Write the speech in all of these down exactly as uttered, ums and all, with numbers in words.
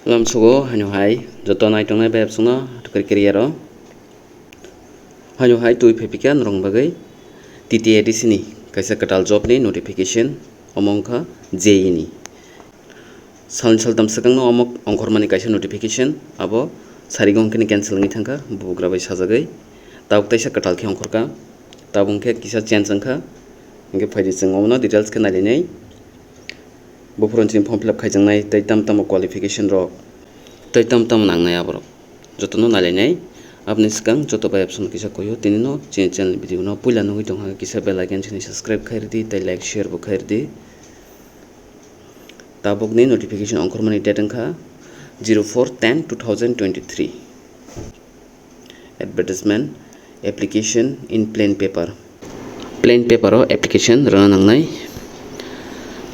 Lamsogo haino hai joto naitongnai bai absongno tukar career o. Haino hai twi phai phikha norokni bagwi T T A D C ni kaisa kwtal job ni notification, omo wngkha J E E ni. Salni saltam swkangno omo ongkhormani kaisa notification, abo sarigo hwnkhe cancel wngwi thangkha, bubagra bai sajagwi. Tabuk taisa kwtal khe ongkhorkha, tabuk hwnkhe kisa change wngkha, hwnkhe phaidi chwng omono details khe nailainai. Buphuru chini form fill up khaijaknai tei tam tamo qualification rok tei tam tamo nangnai aborok jotono nailainai. Aboni swkang joto bai absong kisa koyo, tinino chini channel video no puila nugwi tongkha kisa bell icon chini subscribe khairidi tei like share bo khairidi. Tabukni notification ongkhormani date wngkha zero four ten two thousand twenty-three. Advertisement, application in plain paper. Plain paper o application rwna nangnai.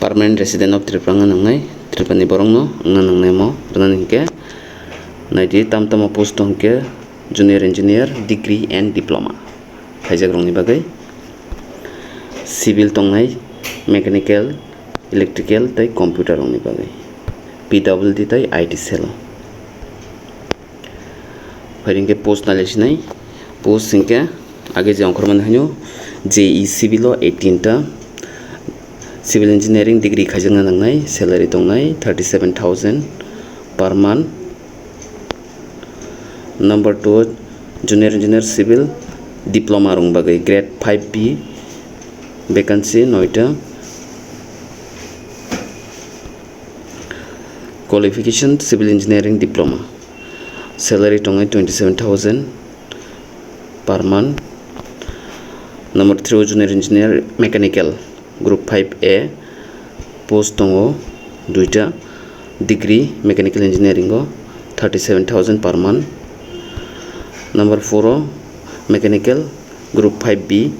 Permanent resident of Tripura wngna nangnai. Tripura ni borok no wngna nangnai mo rwna hinkhe. Naidi tam tamo post hwnkhe junior engineer, degree and diploma khaijak rokni bagwi. Civil tongnai, mechanical, electrical tei computer rokni bagwi. P W D tei I T cell o. Phaidi hwnkhe post nailasinai, post hwnkhe age je ongkhormani haino J E civil o eighteen ta, civil engineering degree khaijakna nangnai, salary tongnai thirty seven thousand per month. Number two, junior engineer civil diploma rokni bagwi grade five B, vacancy noita. Qualification civil engineering diploma. Salary tongnai twenty seven thousand per month. Number three o junior engineer mechanical group five A post tongo duita, degree mechanical engineering o thirty seven thousand per month. Number four o mechanical group five B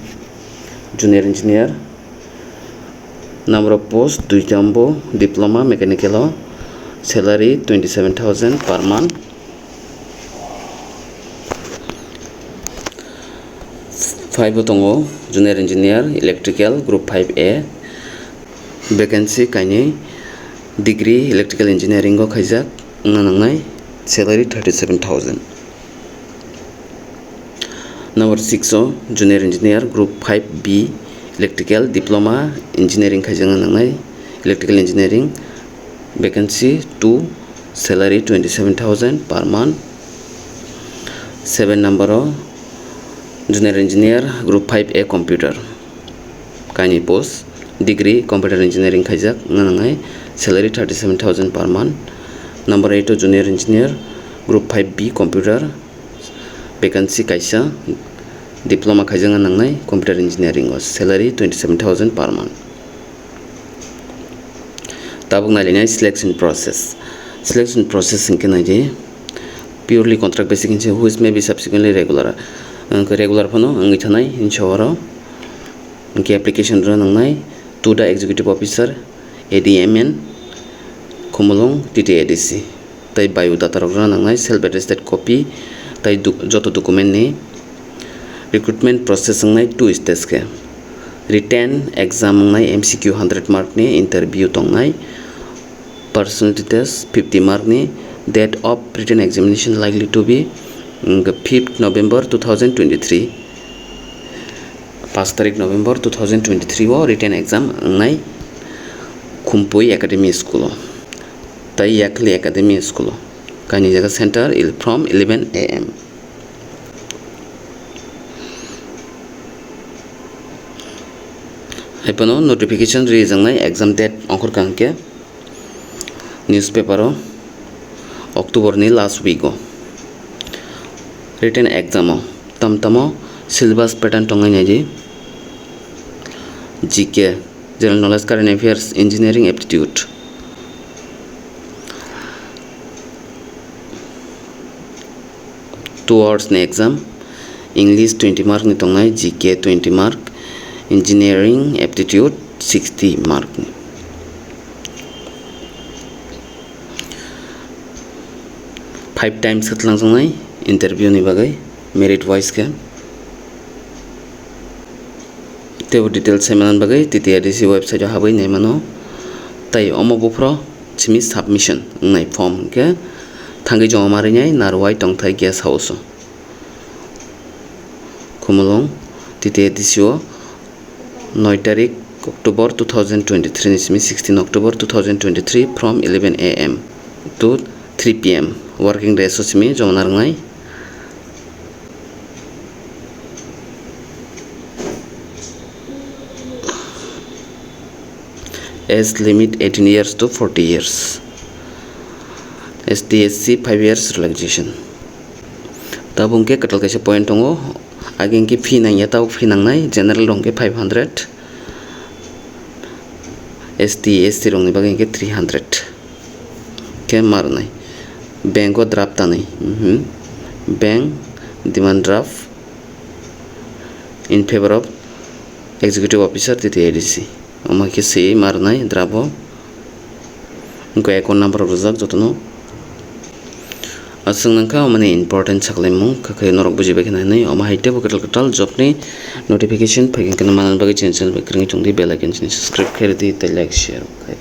junior engineer. Number of post duita, bo diploma mechanical o, salary twenty seven thousand per month. Five o tongo junior engineer electrical group five A, vacancy kainwi, degree electrical engineering o khaijak wngna nangnai, salary thirty seven thousand. Number six o junior engineer group five B electrical diploma engineering khaijakna nangnai, electrical engineering, vacancy two, salary twenty seven thousand per month. Seven number o junior engineer group five A computer, kainwi post, degree computer engineering khaijak wngna nangnai, salary thirty seven thousand per month. Number eight o junior engineer group five B computer, vacancy kaisa, diploma khaijakna nangnai computer engineering o, salary twenty seven thousand per month. Tabuk nailainai selection process. Selection process hwnkhe naidi purely contract basis hwnkhe which may be subsequently regular. Hwnkhe regular phano wngwi thanai hinsa oro. Hwnkhe application rwna nangnai to the executive officer, A D M N, Khumulwng, T T A D C. Tei biodata rok rwna nangnai, self attested copy, tei du-, joto document ni. Recruitment process wngnai two stage khe. Written exam wngnai M C Q hundred mark ni, interview tongnai, personality test fifty mark ni. Date of written examination likely to be, mm, fifth November two thousand twenty-three. Paanch tarik November two thousand twenty-three o written exam wngnai Khumpui Academy School o tei Yakli Academy School o. Kainwi jaga center il-, from eleven A M. Haiphano notification rijaknai exam date ongkhorkha hwnkhe newspaper o October ni last week o. Written exam o tam tamo syllabus pattern tongnai naidi, G K, general knowledge, current affairs, engineering aptitude. Two hours ni exam, English twenty mark ni tongnai, G K twenty mark, engineering aptitude sixty mark ni. Five times khe twlangjaknai interview ni bagwi, merit wise khe. Teibo details sai manna bagwi T T A D C website o habwi nai mano. Tei omo buphuru simi submission wngnai form hwnkhe thangwi joma ma rwnai Narwai Tongthai Guest House o. Khumulwng T T A D C o noi tarik October two thousand twenty-three ni simi sixteen October two thousand twenty-three from eleven A M to three P M working days o simi joma na rwnai. Age limit eighteen years to forty years. S T S C five years relaxation. Tabuk hwnkhe kwtal kaisa point tongo, age hwnkhe fee nangya, tabuk fee nangnai, general rok hwnkhe five hundred, S T, S C rokni bagwi hwnkhe three hundred. Khe ma rwnai? Bank o draft tanwi, mhm. Bank demand draft in favor of executive officer T T A D C. Omo khe swi ma rwnai draft o. Wngkha account number rok rijak jotono. Aswk nangkha omoni important sakhlaimung, khakhai norok bujibai khna hinwi omo hai teibo kwtal kwtal job ni notification phaikha hwnkhe manani bagwi chini channel bai kwrwngwi tongdi, bell icon chini subscribe khairwdi tei like share khai.